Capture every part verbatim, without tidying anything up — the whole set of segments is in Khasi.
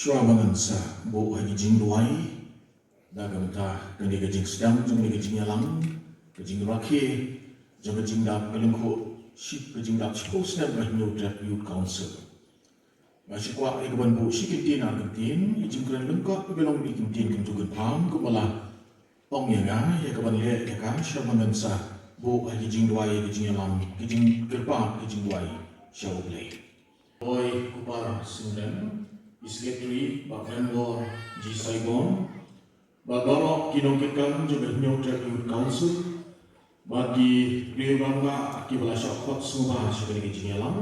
Shuwa ba ngan sa buh ha ki jingduwai, da ka bynta kane ka jingsdang jong kane ka jingïalang, ka jingrakhe jong ka jingdap ka lyngkhuh shi, ka jingdap shiphew snem ka Hynñiewtrep Youth Council. Nga shu kwah ïa ka ban buh shi kyntien ar kyntien, i jingkren lyngkot ka long i kyntien kyntu kynpham, kumba la ong ïa nga ïa ka ban leh ïa ka, shuwa ba ngan sa buh ha ki jingduwai, ki jingïalang, ki jingkyrpad, ki jingduwai sha U Blei. Oi, Kupar Synrem, i Secretary, Bah Enwar G Saigon, bad baroh ki nongkitkam jong ka Hynñiewtrep Youth Council, bad ki riew rangbah kiba la shah khot sngewbha sha kane ka jingïalang,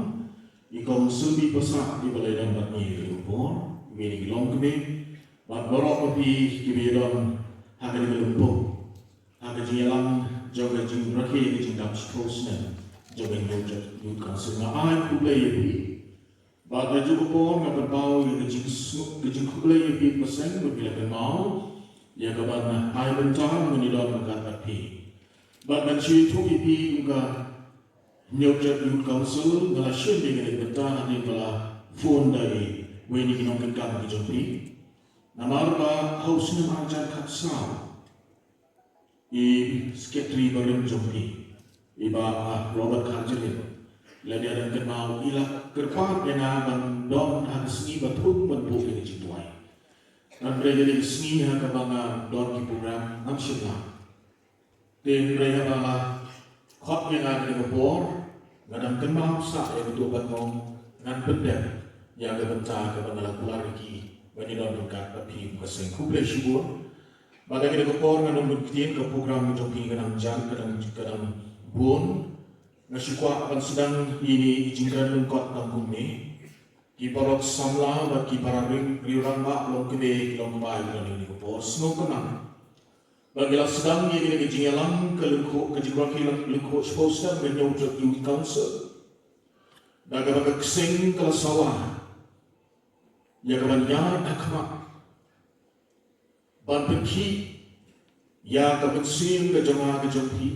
i Kong Sylvie Passah kiba la ïadon bad ngi ha kane ka por, kiwei na ki longkmie, bad baroh ma phi kiba ïadon ha kane ka lympung, ha ka jingïalang jong ka jingrakhe ka jingdap shiphew snem jong ka Hynñiewtrep Youth Council. Nga ai khublei ïa phi. Bad ha kajuh ka por nga pynpaw ïa ka jingsngew, ka jingkhublei ïa phi, Bah Seng, ba phi la kynmaw ïa ka ban ai bynta ban ïadon ryngkat bad phi. Bad ngan shu ïathuh ïa phi, kum ka Hynñiewtrep Youth Council, nga la shim ïa kane ka bynta hadien ba la phone da iwei na ki nongkitkam ki jong phi. Namar ba ha u snem arhajar khatsaw, i Secretary barim jong phi, i Bah, ah, Robert Kharjahrit, lada ngan kynmaw, i la kyrpad ïa nga ban don ha ka sngi ba thung ban buh ïa ka jingduwai. Hynrei ïa ka sngi ha kaba nga don ki program ngam shym lah. Te hynrei haba la khot ïa nga kane ka por, nga dang kynmaw sah ïa kato ban ong ngan pyndep ïa ka bynta kaba nga la kular ïa ki ban ïadon ryngkat bad phi, Bah Seng. Khublei shibun. Bad ha kane ka por ngan ym bun ktien, ka program jong phi ka dang jan, ka dang, ka dang bun. Nga shu kwah ban sdang ïa ine i jingkren lyngkot tang kumne. Ki paralok samla bad ki para riew, riew rangbah, longkmie, longkmie, ki don ha kane ka por, sngewkmen ba ngi la sdang ïa kane ka jingïalang ka lyngkhuh, ka jingrakhe lyngkhuh shiphew snem ka Hynñiewtrep Youth Council da kaba ka ksing ka la sawa ïa ka ban ïaid ha khmat ban pynkhih ïa ka mynsiem ka jong nga ka jong phi.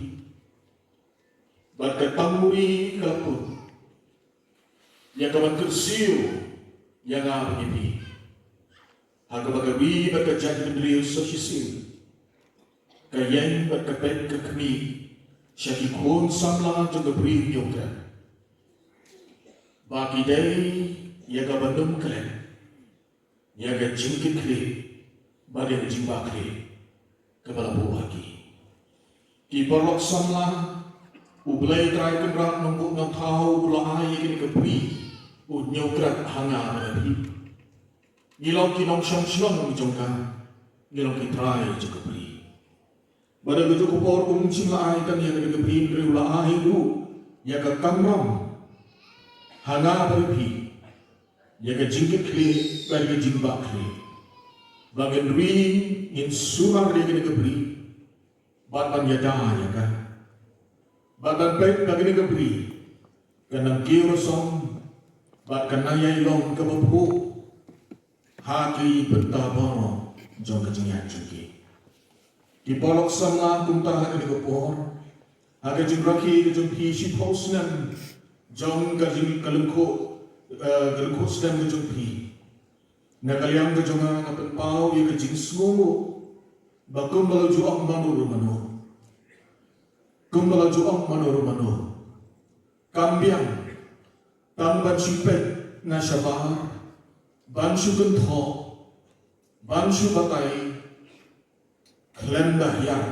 Bad ka tangmuri ka la put ïa ka ban kyrsiew ïa nga bad ïa phi, ha kaba ka ri bad ka jaitbynriew sa shisien ka ïeng bad ka peit ka khmih sha ki khun samla jong ka Bri Hynñiewtrep, ba ki dei ïa ka ban ym klet ïa ka jingkitkhlieh bad ïa ka jingbakla kaba la buh ha ki. Ki paralok samla, U Blei Trai Kynrad Nongbuh Nongthaw u la ai ïa kane ka bri u Hynñiewtrep ha nga bad ha phi. Ngi long ki nongshong shnong jong ka, ngi long ki trai jong ka bri. Bad ha kajuh ka por um shym la ai tang ïa kane ka bri, hynrei u la ai ruh ïa ka kamram ha nga bad ha phi, ïa ka jingkitkhlieh bad ka jingbakla, ba ngin ri, ngin sumar ïa kane ka bri bad ban ïada ïa ka, bad ban peit ba kane ka bri kan nang kiew rasong bad kan nang ïai long kaba phuh ha ki bynta baroh jong ka jingïaid jong ki. Ki paralok samla, kumta ha kane ka por, ha ka jingrakhe ka jong phi shiphew snem jong ka jing, ka lyngkhuh, eh, ka lyngkhuh snem ka jong phi, na ka liang ka jong nga, nga pynpaw ïa ka jingsngewnguh ba kumba la ju ong mano ruh mano, kumba la ju ong mano ruh mano, kam biang tang ban shu peit na shabar, ban shu kynthoh, ban shu batai, khlem da hiar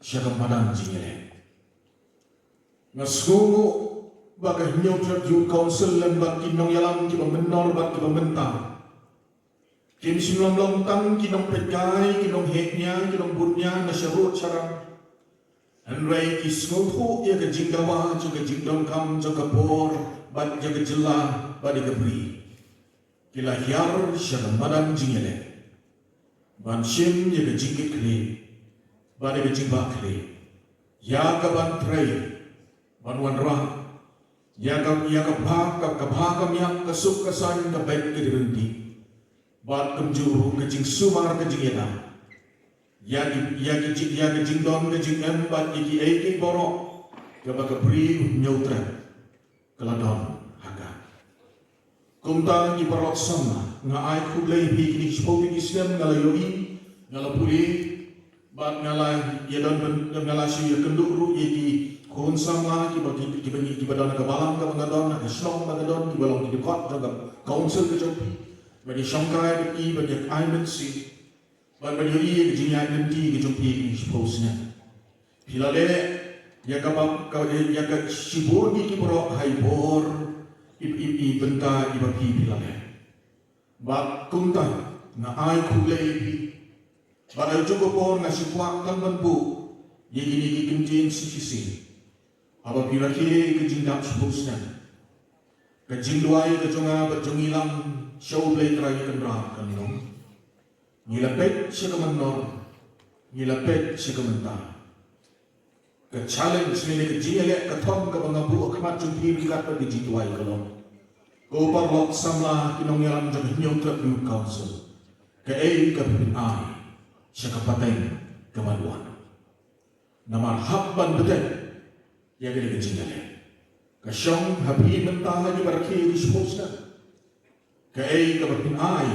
sha ka madan jingïaleh. Nga sngewnguh ba ka Hynñiewtrep Youth Council lem bad ki nongïalam kiba mynnor bad kiba mynta, kim shym long long tang ki nongpeitkai, ki nongheh nia, ki nongbud nia na sharud sharan. Hynrei ki sngewthuh ïa ka jingdawa jong ka jingdonkam jong ka por bad jong ka jylla bad ïa ka bri. Ki la hiar sha ka madan jingïaleh ban shim ïa ka jingkitkhlieh bad ïa ka jingbakla, ïa ka ban trei, ban wanrah ïa ka, ïa ka bha, ka, ka bha ka miat, ka suk ka saiñ, ka beit ka ryntih, bad kumjuh ruh ka jingsumar ka jingïada ïa ki, ïa ki jing, ïa ka jingdon ka jingem bad ïa kiei kiei baroh kaba ka Bri Hynñiewtrep ka la don ha ka. Kumta ki paralok samla, nga ai khublei ïa phi, kine shiphew tylli ki snem nga la ïohi, nga la pule, bad nga la ïa don ban, nga la shu ïa kynduh ruh ïa ki khun samla kiba, ki, kiba ngi, kiba don ha ka balang kaba nga don, ha ka shnong ba nga don, kiba long ki dkhot jong ka council ka jong phi. Ban ïa shongkai bad ki, ban ïa ai mynsiem, ban, ban ïohi ïa ka jingïaid lynti ka jong phi kine shiphew snem. Phi la leh ïa kaba, ka, ïa ka shibun ki, ki baroh ha i bor, i, i, i bynta iba phi, phi la leh. Bad kumta nga ai khublei ïa phi. Bad ha kajuh ka por nga shu kwah tang ban buh ïa kine ki kyntien sa shisien. Haba phi rakhe ka jingdap shiphew snem, ka jingduwai ka jong nga bad jong ngi lang sha U Blei Trai Kynrad kan long: Ngi la peit sha ka mynnor, ngi la peit sha ka mynta. Ka challenge ne ka jingïaleh ka thong kaba nga buh ha khmat jong phi ryngkat bad ka jingduwai ka long: Ko paralok samla, ki nongïalam jong ka Hynñiewtrep Youth Council, kaei kaba phin ai sha ka pateng kaba wan? Namar hap ban bteng ïa kane ka jingïaleh. Ka shong ha phi mynta ha kiba rakhe ki shiphew snem. Kaei kaba phin ai?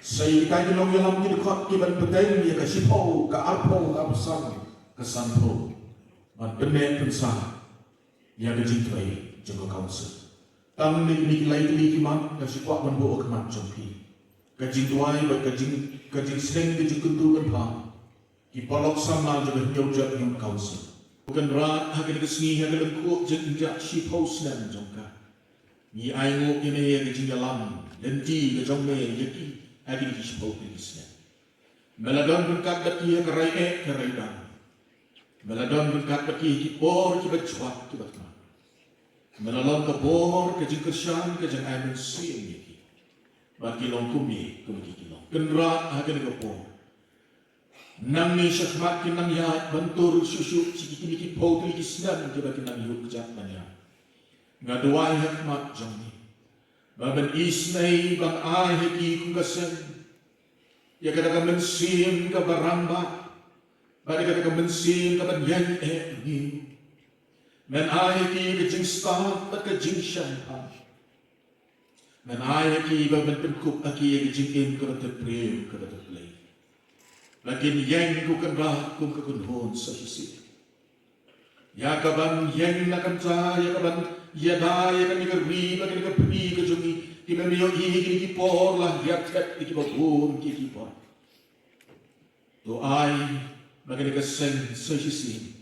Sa ïa kita ki nongïalam ki dkhot ki ban bteng ïa ka shiphew, ka arphew, ka arphew san, ka sanphew, ban pynneh pynsah ïa ka jingtrei jong ka council. Tang ne kine ki lai tylli ki mat nga shu kwah ban buh ha khmat jong phi. Ka jingduwai bad ka jing, ka jingsneng, ka jingkyntu kynpham ki paralok samla jong ka Hynñiewtrep Youth Council. Ko Kynrad, ha kane ka sngi, ha ka lyngkhuh jingïaid shiphew snem jong ka, ngi ainguh ïa me ïa ka jingïalam lynti ka jong me ïa ki ha kine ki shiphew tylli ki snem. Me la don ryngkat bad ki ha ka rai eh ka rai dang. Me la don ryngkat bad ki ha ki por kiba jwat kiba thngan. Me la long ka bor, ka jingkyrshan, ka jingai mynsiem ïa ki. Bad ki long kum me, kum ki, ki long. Kynrad, ha kane ka por, nangne shakhmat kin nang ïaid ban tur shuh shuh sha kine ki phew tylli ki snem kiba kin nang ïuh kjat ban ïaid. Nga duwai ha khmat jong me ba men isynei ban ai ha ki kum ka seng ïa kata ka mynsiem kaba rangbah bad ïa kata ka mynsiem kaban ïeng eh ïa me. Men ai ha ki ka jingstad bad ka jingshemphang. Men ai ha ki ba men pynkup ha ki ïa ka jingim kaba tyrpeng, kaba tyrpeng. Ba kin ïeng, ko Kynrad, kum ka kynhun sa shisien, ïa kaban ïeng na ka bynta, ïa kaban ïada ïa kane ka ri bad kane ka phri ka jong ngi. Ki, me ïohi, kine ki por la ïathuh ïa kiba bun ki, ki por. To ai ba kane ka seng sa shisien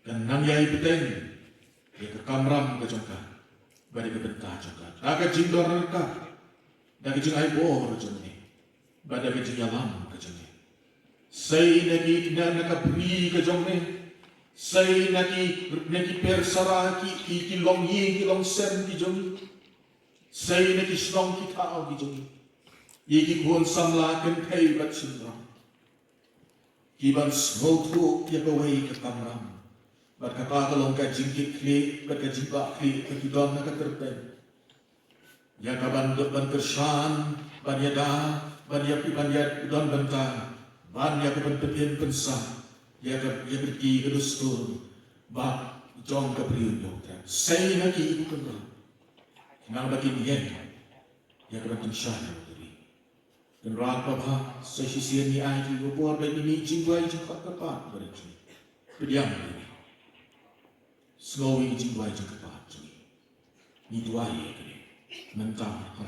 kan nang ïai bteng ïa ka kamram ka jong ka bad ïa ka bynta jong ka, da ka jingdon ryngkat, da ka jingai bor jong me bad da ka jingïalam ka jong me. Sei na ki, na, na ka bri ka jong me, sei na ki, na ki pyrsa, ki, ki, ki longïing, ki longsem ki jong me, sei na ki shnong ki thaw ki jong me, ïa ki khun samla kynthei bad shynrang, kiban sngewthuh ïa kawei ka kamram bad kata ka long ka jingkitkhlieh bad ka jingbahkhlieh ba ki don ha ka tyrpeng, ïa kaban, ban kyrshan, ban ïada, ban ïa, ban ïa don bynta, ban ïa kaban pynim pynsah ïa ka, ïa ka riti ka dustur bad jong ka briew Hynñiewtrep. Sei na ki, ko Kynrad, khnang ba kin ïeng ïa kaban tyngshaiñ ïa ka ri. Kynrad babha, sa shisien ngi ai ïa ki ka por ba ngin mih jingduwai jingkyrpad baroh. Pdiang ïa ngi, sngew ïa ki jingduwai jingkyrpad jong ngi. Ngi duwai ïa kane mynta ha